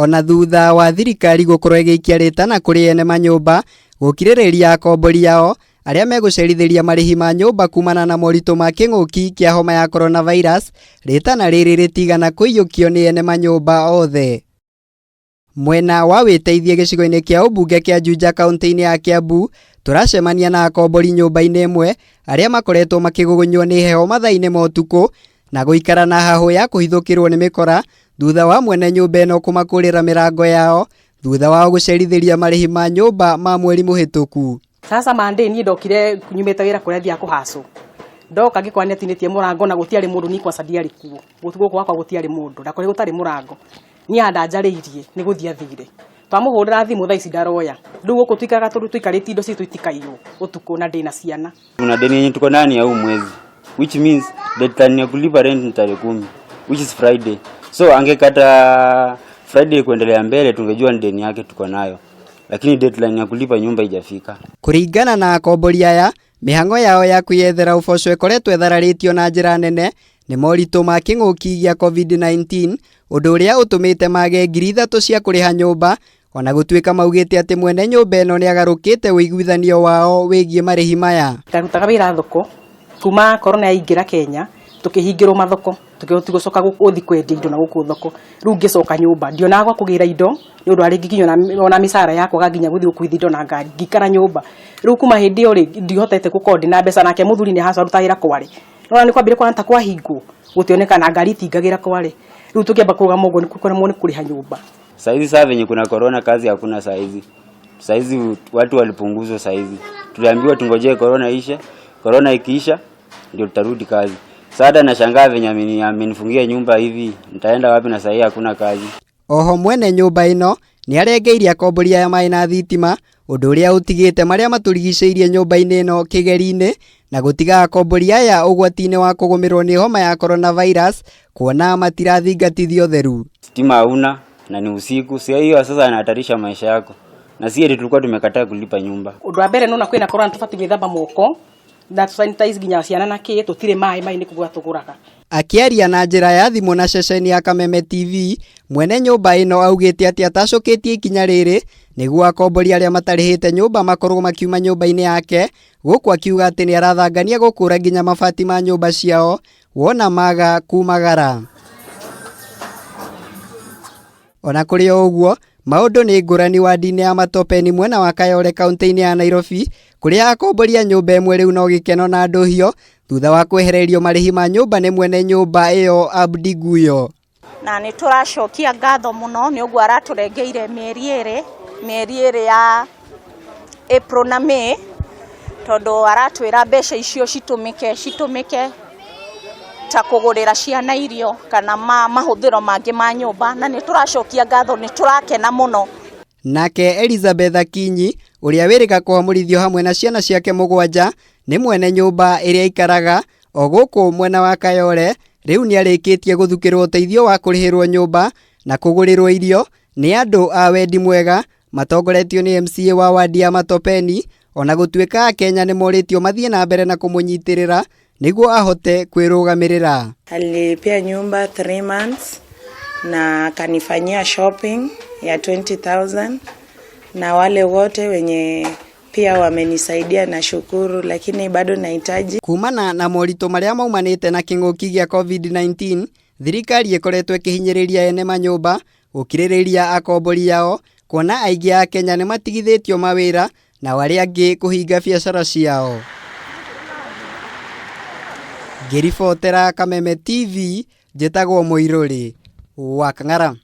Ona thutha wa thirikari gũkorwo ĩgĩikia rĩtana kũrĩ ene manyũmba gũkirĩrĩria akombori ao arĩa megũcerithĩria marĩhi ma nyũmba kumana na moritũ ma kĩng'ũki kĩa homa ya coronavirus, rĩtana rĩrĩ rĩtigana kũiyũkio nĩ ene manyũmba othe. Mwena wa wĩteithie gĩcigo-inĩ kĩa ũmbunge kĩa Juja kaunti-inĩ ya Kiambu, tũracemania na akombori nyũmba-inĩ ĩmwe arĩa makoretwo makĩgugunywo nĩ heho mathaa-inĩ ma ũtukũ na gũikara na hahũ ya kũhithũkĩrwo nĩ mĩkora thutha wa mwene nyũmba ĩno kũmakũrĩra mĩrango yao thutha wao gũcerithĩria marĩhi ma nyũmba ma mweri mũhĩtũku. Sasa Monday niĩ ndokire nyumĩte wĩra kũrĩa thiaga kũhacwo, ndoka ngĩkora nĩ atinĩtie mũrango na gũtiarĩ mũndũ, niĩ kwanza ndiarĩ kuo, gũkũ gwakwa gũtiarĩ mũndũ, ndakorire gũtarĩ mũrango, niĩ andanjarĩirie nĩ gũthiĩ athire, twamũhũrĩra thimũ thaa ici ndaroya, rĩu gũkũ tũikaraga tondũ tũikarĩtie indo citũ itikaiywo ũtukũ na ndĩna ciana. Kuna deni yenye tuko ndani ya huu mwezi, which means deadline ya kulipa rent ni tarehe 10, which is Friday. So angekata Friday kuendelea mbele tungejua ni deni yake tuko nayo, lakini deadline ya kulipa nyumba haijafika. Kũringana na akombori aya, mĩhang'o yao ya kwĩyethera ũboco ĩkoretwo ĩthararĩtio na njĩra nene nĩ moritũ ma kĩng'ũki gĩa COVID-19, ũndũ ũrĩa ũtũmĩte mage 3,000 cia kũrĩha nyũmba, ona gũtuĩka maugĩte atĩ mwene nyũmba ĩno nĩagarũkĩte ũiguithanio wao wĩgiĩ marĩhi maya. Ndarutaga wĩra thoko kuma corona yaingĩra Kenya, tukĩhingĩrwo mathoko, tũkĩhota gũcoka gũthiĩ kwendia indo na gũkũ thoko. Rĩu ngĩcoka nyũmba ndionaga gwa kũgĩra indo nĩ ũndũ arĩ nginya ona mĩcara yakwa nginya gũthiĩ gũkuithia indo na ngari, ngĩikara nyũmba. Rĩu kuma hĩndĩ ĩyo rĩ, ndihotete gũkorwo ndĩna mbeca, nake mũthuri nĩ haca aruta wĩra Kware. Nĩwona nĩ kwambire kũhana ta kwahingwo, gũtionekana ngari itingagĩra Kware. Rĩu tũkĩamba kũrũgama ũguo nĩ kũremwo nĩ kũrĩha nyũmba. Saizi saa venye kuna corona kazi hakuna saizi. Saizi watu walipunguzwa saizi. Tuliambiwa tungojee corona ishe, corona ikiisha ndio tutarudi kazi. Sasa nashangaa venye amenifungia nyumba hivi, nitaenda wapi na saizi hakuna kazi. Oho mwene nyũmba ĩno nĩarengeirie akombori aya maĩ na thitima, ũndũ ũrĩa ũtigĩte marĩa matũrigicĩirie nyũmba-inĩ ĩno kĩgeri-inĩ na gũtiga akombori aya ũgwati-inĩ wa kũgũmĩrwo nĩ homa ya coronavirus kuona matirathingatithio ũtheru. Stima hauna na ni usiku, si hiyo sasa anahatarisha maisha yako. Na si eti tulikuwa tumekataa kulipa nyumba. Ũndũ wa mbere nona kwĩna corona tũbatiĩ gwĩthamba moko na sanitize nginya ciana na kĩ, tũtirĩ maĩ, maĩ nĩ kũgũra tũgũraga. Akĩaria na njĩra ya thimũ na ceceni ya Kameme TV, mwene nyũmba ĩno augĩte atĩ atacũkĩtie ikinya rĩrĩ nĩguo akombori arĩa matarĩhĩte nyũmba makorwo makiuma nyũmba-inĩ yake, gũkũ akiuga atĩ nĩarathangania gũkũra nginya mabati ma nyũmba ciao wona maga kumagara. Ona kũrĩ o ũguo, maũndũ nĩ ngũrani wandi-inĩ ya Matopeni mwena wa Kayole kaunti-inĩ ya Nairobi, kũrĩa akombori a nyũmba ĩmwe rĩu no gĩkeno na ndũhio thutha wa kwehererio marĩhi ma nyũmba nĩ mwene nyũmba ĩyo Abdi Guyo. Na nĩ tũracokia ngatho mũno nĩ ũguo aratũrengeire mĩeri ĩrĩ ya April na May, tondũ aratwĩra mbeca icio citũmĩke ta kũgũrĩra ciana irio kana mahũthĩro mangĩ ma nyũmba, na nĩ tũracokia ngatho, nĩ tũrakena mũno. Nake Elizabeth Akinyi ũrĩa wĩrĩga kũhamũrithio hamwe na ciana ciake 7 nĩ mwene nyũmba ĩrĩa aikaraga o gũkũ mwena wa Kayole, rĩu nĩarĩkĩtie gũthukĩrwo ũteithio wa kũrĩhĩrwo nyũmba na kũgũrĩrwo irio nĩ andũ a wendi mwega matongoretio nĩ MCA wa wandi ya Matopeni, ona gũtuĩka Akenya nĩ morĩtio mathiĩ na mbere na kũmũnyitĩrĩra nĩguo ahote kwĩrũgamĩrĩra. Alilipia nyumba 3 months na akanifanyia shopping ya 20,000, na wale wote wenye pia wamenisaidia na shukuru, lakini bado nahitaji. Kumana na moritũ marĩa maumanĩte na kĩng'ũki gĩa COVID-19, thirikari ĩkoretwo ĩkĩhinyĩrĩria ene manyũmba gũkirĩrĩria akombori ao, kuona aingĩ a Kenya nĩ matigithĩtio mawĩra na arĩa angĩ kũhinga biacara ciao. Ngĩribotera Kameme TV, njĩtagwo Mũirũrĩ wa Kang'ara.